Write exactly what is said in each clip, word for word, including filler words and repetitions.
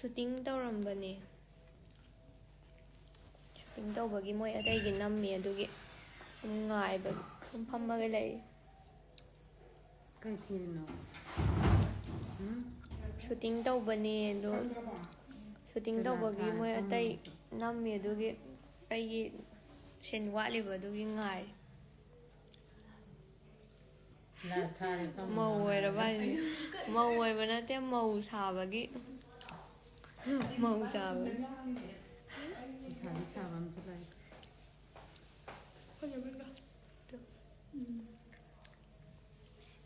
Shooting ꯇꯧꯔꯝꯕꯅꯦ꯫ Shooting ꯇꯧꯕꯒꯤ ꯃꯣꯏ ꯑꯇꯩꯒꯤ ꯅꯝꯃꯤ, ꯑꯗꯨꯒꯤ ꯁꯨꯝ ꯉꯥꯏꯕꯒꯤ ꯁꯨꯝ ꯐꯝꯃꯒ ꯂꯩꯔꯤ꯫ ꯀꯩ ꯁꯤꯔꯤꯅꯣ? ꯎꯝ? ꯁꯨꯇꯤꯡ ꯇꯧꯕꯅꯦ ꯑꯗꯣ, ꯁꯨꯇꯤꯡ ꯇꯧꯕꯒꯤ ꯃꯣꯏ ꯑꯇꯩ ꯅꯝꯃꯤ, ꯑꯗꯨꯒꯤ ꯑꯩꯒꯤ ꯁꯤꯟ ꯋꯥꯠꯂꯤꯕ, ꯑꯗꯨꯒꯤ ꯉꯥꯏꯔꯤ꯫ ꯂꯥꯏ ꯊꯥꯔꯦ ꯐꯝꯃꯣ꯫ ꯃꯧ ꯑꯣꯏꯔꯕ ꯍꯥꯏꯁꯦ꯫ ꯃꯧ ꯑꯣꯏꯕ ꯅꯠꯇꯦ, ꯃꯧ ꯁꯥꯕꯒꯤ꯫ ꯃꯧ ꯁꯥꯕꯒꯤ꯫ ꯂꯩꯁꯥꯕꯤ ꯁꯥꯕ ꯑꯃꯁꯨ ꯂꯩ꯫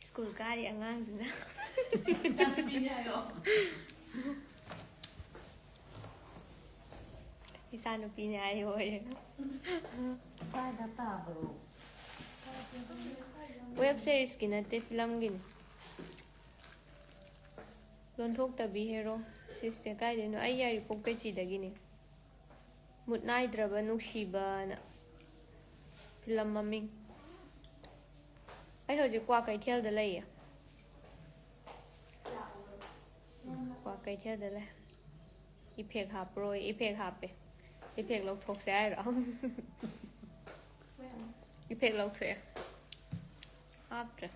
ꯁ꯭ꯀꯨꯜ ꯀꯥꯔꯤ ꯑꯉꯥꯡꯁꯤꯅ꯫ ꯏꯆꯥꯅꯨꯄꯤꯅꯦ ꯍꯥꯏꯌꯣ꯫ ꯏꯆꯥꯅꯨꯄꯤꯅꯦ ꯍꯥꯏꯌꯣꯌꯦ꯫ ꯁ꯭ꯋꯥꯏꯗ ꯇꯥꯕ꯭ꯔꯣ? ꯋꯦꯕ ꯁꯦꯔꯤꯁꯀꯤ ꯅꯠꯇꯦ, ꯐꯤꯂꯝꯒꯤꯅꯤ꯫ ꯂꯣꯟꯊꯣꯛꯇꯕꯤ ꯍꯦꯔꯣ꯫ ꯁꯤꯁꯦ ꯀꯥꯏꯗꯩꯅꯣ? ꯑꯩ ꯌꯥꯏꯔꯤꯄꯣꯛ ꯄꯦꯆꯤꯗꯒꯤꯅꯦ꯫ ꯃꯨꯠ ꯅꯥꯏꯗ꯭ꯔꯕ ꯅꯨꯡꯁꯤꯕꯅ ꯐꯤꯂꯝ ꯃꯃꯤꯡ꯫ ꯑꯩ ꯍꯧꯖꯤꯛ ꯀ꯭ꯋꯥꯀꯩꯊꯦꯜꯗ ꯂꯩꯌꯦ꯫ ꯀ꯭ꯋꯥꯀꯩꯊꯦꯜꯗ ꯂꯩ꯫ ꯏꯐꯦꯛ ꯍꯥꯞꯄ꯭ꯔꯣ? ꯏꯐꯦꯛ ꯍꯥꯞꯄꯦ꯫ ꯏꯐꯦꯛ ꯂꯧꯊꯣꯛꯁꯦ ꯍꯥꯏꯔꯣ? ꯏꯐꯦꯛ ꯂꯧꯊꯣꯛꯑꯦ꯫ ꯍꯥꯞꯇ꯭ꯔꯦ꯫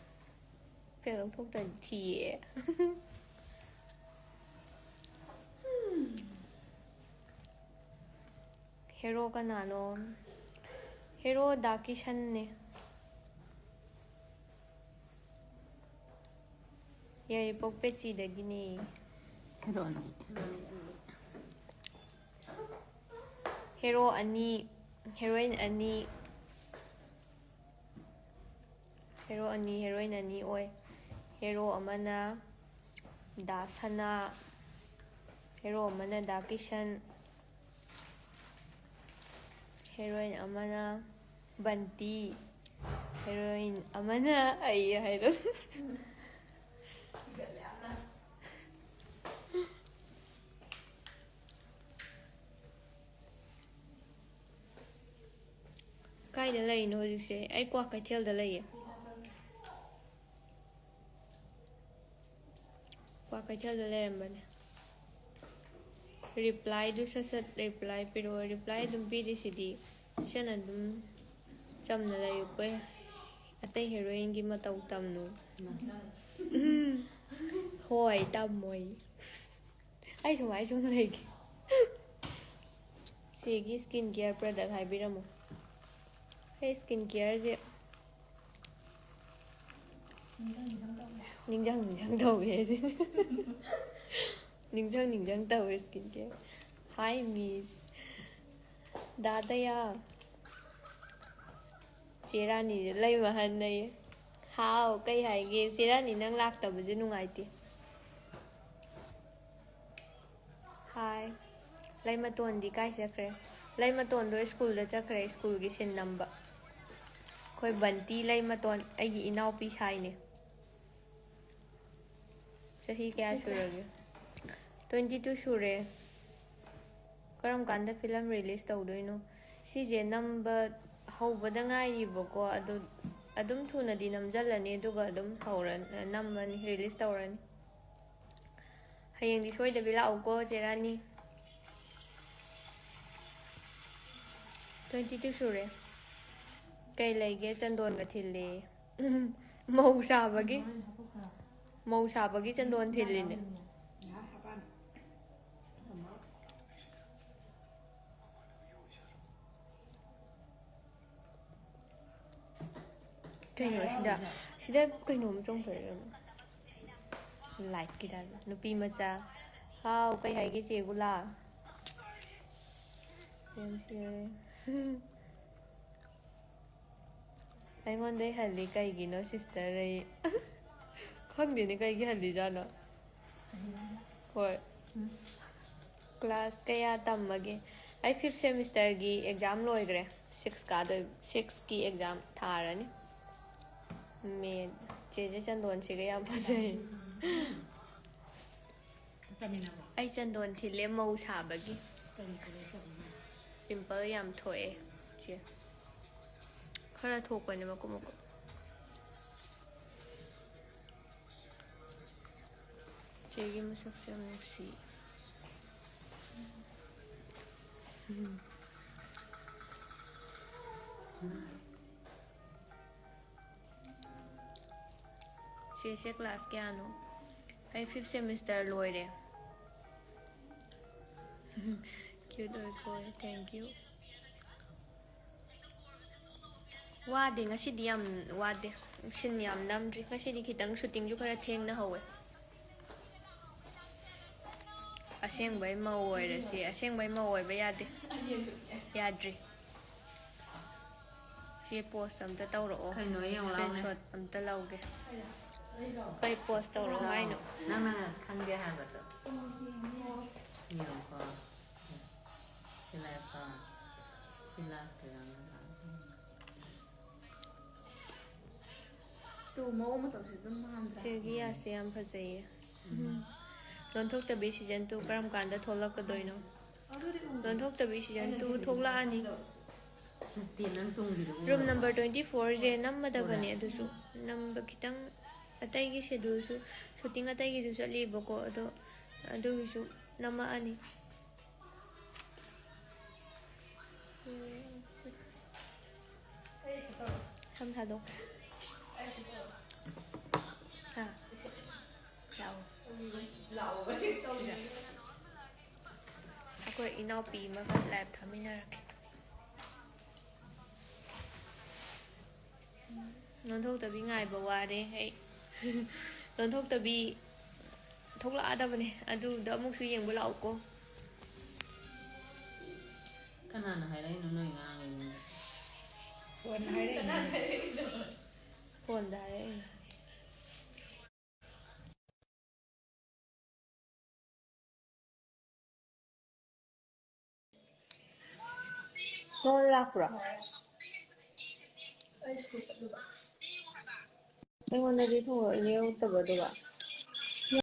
ꯏꯐꯦꯛ ꯂꯧꯊꯣꯛꯇ꯭ꯔꯗꯤ ꯊꯤꯌꯦ꯫ ꯍꯦꯔꯣ ꯀꯅꯥꯅꯣ? ꯍꯦꯔꯣ ꯗꯥ ꯀꯤꯁꯟꯅꯦ꯫ ꯌꯥꯏꯔꯤꯄꯣꯛ ꯄꯦꯆꯤꯗꯒꯤꯅꯦ꯫ ꯍꯦꯔꯣꯅꯤ꯫ ꯍꯦꯔꯣ ꯑꯅꯤ, ꯍꯦꯔꯣꯏꯟ ꯑꯅꯤ꯫ ꯍꯦꯔꯣ ꯑꯅꯤ, ꯍꯦꯔꯣꯏꯟ ꯑꯅꯤ ꯑꯣꯏ꯫ ꯍꯦꯔꯣ ꯑꯃꯅ ꯗꯥ ꯁꯅꯥ, ꯍꯦꯔꯣ ꯑꯃꯅ ꯗꯥ ꯀꯤꯁꯟ, ꯍꯦꯔꯣꯏꯟ ꯑꯃꯅ ꯕꯟꯇꯤ, ꯍꯦꯔꯣꯏꯟ ꯑꯃꯅ ꯑꯩ ꯍꯥꯏꯔꯣ꯫ ꯀꯥꯏꯗ ꯂꯩꯔꯤꯅꯣ ꯍꯧꯖꯤꯛꯁꯦ? ꯑꯩ ꯀ꯭ꯋꯥꯀꯩꯊꯦꯜꯗ ꯂꯩꯌꯦ꯫ ꯀ꯭ꯋꯥꯀꯩꯊꯦꯜꯗ ꯂꯩꯔꯝꯕꯅꯦ꯫ ꯔꯤꯄ꯭ꯂꯥꯏꯗꯨ ꯁꯠ ꯁꯠ ꯔꯤꯄ꯭ꯂꯥꯏ ꯄꯤꯔꯛꯑꯣ꯫ ꯔꯤꯄ꯭ꯂꯥꯏ ꯑꯗꯨꯝ ꯄꯤꯔꯤꯁꯤꯗꯤ꯫ ꯏꯆꯟ ꯑꯗꯨꯝ ꯆꯝꯅ ꯂꯩꯌꯨꯀꯣ꯫ ꯑꯇꯩ ꯍꯦꯔꯣꯏꯟꯒꯤ ꯃꯇꯧ ꯇꯝꯅꯨ꯫ ꯍꯣꯏ, ꯇꯝꯃꯣꯏ꯫ ꯑꯩ ꯁꯨꯃꯥꯏ ꯁꯨꯝ ꯂꯩꯒꯦ꯫ ꯆꯦꯒꯤ ꯁ꯭ꯀꯤꯟ ꯀꯤꯌꯔ ꯄ꯭ꯔꯗꯛ ꯍꯥꯏꯕꯤꯔꯝꯃꯣ꯫ ꯑꯩ ꯁ꯭ꯀꯤꯟ ꯀꯤꯌꯔꯁꯦ ꯅꯤꯡꯖꯪ ꯅꯤꯡꯖꯪ ꯇꯧꯋꯦ ꯁꯤꯗꯤ꯫ ꯅꯤꯡꯖꯪ ꯅꯤꯡꯖꯪ ꯇꯧꯋꯦ ꯁ꯭ꯀꯤꯟ ꯀꯤꯌꯔ꯫ ꯍꯥꯏ ꯃꯤꯁ꯫ ꯗꯥ ꯗꯌꯥ꯫ ꯆꯦ ꯔꯥꯅꯤꯁꯦ ꯂꯩꯃ ꯍꯟꯅꯩꯌꯦ꯫ ꯍꯥꯎ, ꯀꯩ ꯍꯥꯏꯒꯦ? ꯆꯦ ꯔꯥꯅꯤ, ꯅꯪ ꯂꯥꯛꯇꯕꯁꯦ ꯅꯨꯡꯉꯥꯏꯇꯦ꯫ ꯍꯥꯏ꯫ ꯂꯩꯃꯇꯣꯟꯗꯤ ꯀꯥꯏ ꯆꯠꯈ꯭ꯔꯦ? ꯂꯩꯃꯇꯣꯟꯗꯣ ꯁ꯭ꯀꯨꯜꯗ ꯆꯠꯈ꯭ꯔꯦ, ꯁ꯭ꯀꯨꯜꯒꯤ ꯁꯤꯟ ꯅꯝꯕ꯫ ꯑꯩꯈꯣꯏ ꯕꯟꯇꯤ ꯂꯩꯃꯇꯣꯟ ꯑꯩꯒꯤ ꯏꯅꯥꯎꯄꯤ ꯁꯥꯏꯅꯦ꯫ ꯆꯍꯤ ꯀꯌꯥ ꯁꯨꯔꯒꯦ? Twenty two ꯁꯨꯔꯦ꯫ ꯀꯔꯝ ꯀꯥꯟꯗ ꯐꯤꯂꯝ ꯔꯤꯂꯤꯁ ꯇꯧꯗꯣꯏꯅꯣ? ꯁꯤꯁꯦ ꯅꯝꯕ ꯍꯧꯕꯗ ꯉꯥꯏꯔꯤꯕꯀꯣ, ꯑꯗꯨ ꯑꯗꯨꯝ ꯊꯨꯅꯗꯤ ꯅꯝꯖꯜꯂꯅꯤ, ꯑꯗꯨꯒ ꯑꯗꯨꯝ ꯍꯧꯔ-, ꯅꯝꯃꯅꯤ, ꯔꯤꯂꯤꯁ ꯇꯧꯔꯅꯤ꯫ ꯍꯌꯦꯡꯗꯤ ꯁꯣꯏꯗꯕꯤ ꯂꯥꯛꯎꯀꯣ, ꯆꯦ ꯔꯥꯅꯤ꯫ Twenty two ꯁꯨꯔꯦ꯫ ꯀꯩ ꯂꯩꯒꯦ? ꯆꯟꯗꯣꯟꯒ ꯊꯤꯜꯂꯦ꯫ ꯃꯧ ꯁꯥꯕꯒꯤ, ꯃꯧ ꯁꯥꯕꯒꯤ ꯆꯟꯗꯣꯟ ꯊꯤꯜꯂꯤꯅꯦ꯫ ꯀꯩꯅꯣ ꯁꯤꯗ? ꯁꯤꯗ ꯀꯩꯅꯣꯝ ꯆꯣꯡꯊꯣꯔꯛꯑꯦ꯫ ꯂꯥꯏꯠꯀꯤꯗ ꯅꯨꯄꯤ ꯃꯆꯥ꯫ ꯍꯥꯎ, ꯀꯩ ꯍꯥꯏꯒꯦ ꯆꯦ ꯒꯨꯂꯥ? ꯌꯥꯝ ꯁꯤꯔꯦ꯫ ꯑꯩꯉꯣꯟꯗꯩ ꯍꯜꯂꯤ ꯀꯩꯒꯤꯅꯣ ꯁꯤꯁꯇꯔ? ꯑꯩ ꯈꯪꯗꯦꯅꯦ, ꯀꯩꯒꯤ ꯍꯜꯂꯤꯖꯥꯠꯅꯣ? ꯍꯣꯏ꯫ ꯀ꯭ꯂꯥꯁ ꯀꯌꯥ ꯇꯝꯃꯒꯦ? ꯑꯩ ꯐꯤꯐ ꯁꯦꯃꯤꯁꯇꯔꯒꯤ ꯑꯦꯛꯖꯥꯝ ꯂꯣꯏꯈ꯭ꯔꯦ꯫ ꯁꯤꯛꯁ ꯀꯥꯗꯣꯏ, ꯁꯤꯛꯁꯀꯤ ꯑꯦꯛꯖꯥꯝ ꯊꯥꯔꯅꯤ꯫ ꯃꯦ꯫ ꯆꯦꯁꯦ ꯆꯟꯗꯣꯟꯁꯤꯒ ꯌꯥꯝ ꯐꯖꯩ꯫ ꯇꯝꯃꯤꯟꯅꯕ꯭ꯔꯣ? ꯑꯩ ꯆꯟꯗꯣꯟ ꯊꯤꯜꯂꯦ ꯃꯧ ꯁꯥꯕꯒꯤ꯫ ꯀꯔꯤ ꯀꯂꯔ ꯇꯧꯕꯅꯣ? ꯄꯤꯝꯄꯜ ꯌꯥꯝ ꯊꯣꯛꯑꯦ ꯆꯦ꯫ ꯈꯔ ꯊꯣꯛꯄꯅꯦ ꯃꯀꯨꯞ ꯃꯀꯨꯞ꯫ ꯆꯦꯒꯤ ꯃꯁꯛꯁꯦ ꯌꯥꯝ ꯅꯨꯡꯁꯤ꯫ ꯆꯦꯁꯦ class ꯀꯌꯥꯅꯣ? ꯑꯩ fifth semester ꯂꯣꯏꯔꯦ꯫ Cute ꯑꯣꯏꯀꯣ, thank you꯫ ꯋꯥꯗꯦ ꯉꯁꯤꯗꯤ, ꯌꯥꯝ ꯋꯥꯗꯦ꯫ Scene ꯌꯥꯝ ꯅꯝꯗ꯭ꯔꯤ ꯉꯁꯤꯗꯤ, ꯈꯤꯇꯪ shootingꯁꯨ ꯈꯔ ꯊꯦꯡꯅ ꯍꯧꯋꯦ꯫ ꯑꯁꯦꯡꯕꯩ ꯃꯧ ꯑꯣꯏꯔꯁꯤ, ꯑꯁꯦꯡꯕꯩ ꯃꯧ ꯑꯣꯏꯕ ꯌꯥꯗꯦ꯫ ꯌꯥꯗ꯭ꯔꯤ꯫ ꯆꯦ, post ꯑꯝꯇ ꯇꯧꯔꯛꯑꯣ꯫ ꯀꯩꯅꯣ, ꯌꯦꯡꯉꯨ ꯂꯥꯎꯅꯦ꯫ Screenshot ꯑꯝꯇ ꯂꯧꯒꯦ꯫ ꯀꯩ post ꯇꯧꯔꯛꯑꯣ ꯍꯥꯏꯅꯣ? ꯅꯪꯅ ꯈꯪꯗꯦ ꯍꯥꯏꯕꯗꯣ꯫ ꯌꯦꯡꯉꯨꯀꯣ꯫ ꯁꯤ ꯂꯥꯛꯄ꯫ ꯁꯤ ꯂꯥꯛꯇꯣꯏꯔꯥ? ꯇꯨ ꯃꯑꯣꯡ ꯃꯇꯧꯁꯦ ꯑꯗꯨꯝ ꯃꯥꯟꯗ꯭ꯔꯥ? ꯁꯤꯒꯤ ꯌꯥꯁꯦ ꯌꯥꯝ ꯐꯖꯩꯌꯦ꯫ ꯎꯝ꯫ ꯂꯣꯟꯊꯣꯛꯇꯕꯤ season two ꯀꯔꯝ ꯀꯥꯟꯗ ꯊꯣꯛꯂꯛꯀꯗꯣꯏꯅꯣ? ꯑꯗꯨꯗꯤ ꯎꯗꯦ꯫ ꯂꯣꯟꯊꯣꯛꯇꯕꯤ season two ꯊꯣꯛꯂꯛꯑꯅꯤ꯫ ꯅꯠꯇꯦ, ꯅꯪ ꯇꯨꯡꯒꯤꯗꯣ ꯎꯔꯕꯣ? Room number twenty fourꯁꯦ ꯅꯝꯃꯗꯕꯅꯦ, ꯎꯔꯦ꯫ ꯑꯗꯨꯁꯨ ꯅꯝꯕ ꯈꯤꯇꯪ ꯑꯇꯩꯒꯤ scheduleꯁꯨ, shooting ꯑꯇꯩꯒꯤꯁꯨ ꯆꯠꯂꯤꯕꯀꯣ, ꯑꯗꯣ ꯑꯗꯨꯒꯤꯁꯨ ꯅꯝꯃꯛꯑꯅꯤ꯫ ꯁꯝ ꯊꯥꯗꯣꯛ꯫ ꯍꯥ? ꯂꯥꯛꯑꯣ꯫ ꯁꯤꯗ꯫ ꯑꯩꯈꯣꯏ ꯏꯅꯥꯎꯄꯤ ꯑꯃꯒ live ꯊꯥꯃꯤꯟꯅꯔꯛꯀꯦ꯫ ꯂꯣꯟꯊꯣꯛꯇꯕꯤ ꯉꯥꯏꯕ ꯋꯥꯔꯦ ꯑꯩ꯫ ꯂꯣꯟꯊꯣꯛꯇꯕꯤ ꯊꯣꯛꯂꯛꯑꯗꯕꯅꯦ, ꯑꯗꯨꯗ ꯑꯃꯨꯛꯁꯨ ꯌꯦꯡꯕ ꯂꯥꯛꯎꯀꯣ꯫ ꯀꯅꯥꯅ ꯍꯥꯏꯔꯛꯏꯅꯣ ꯅꯣꯏ ꯉꯥꯡꯉꯤꯅꯣ? ꯐꯣꯟ ꯍꯥꯏꯔꯛꯏꯅꯦ꯫ ꯐꯣꯟꯗ ꯍꯥꯏꯔꯛꯏꯅꯦ꯫ ꯐꯣꯟ ꯂꯥꯛꯄ꯭ꯔꯣ? ꯑꯩꯉꯣꯟꯗꯗꯤ ꯊꯣꯛꯂꯛꯇꯕ ꯑꯗꯨꯒ꯫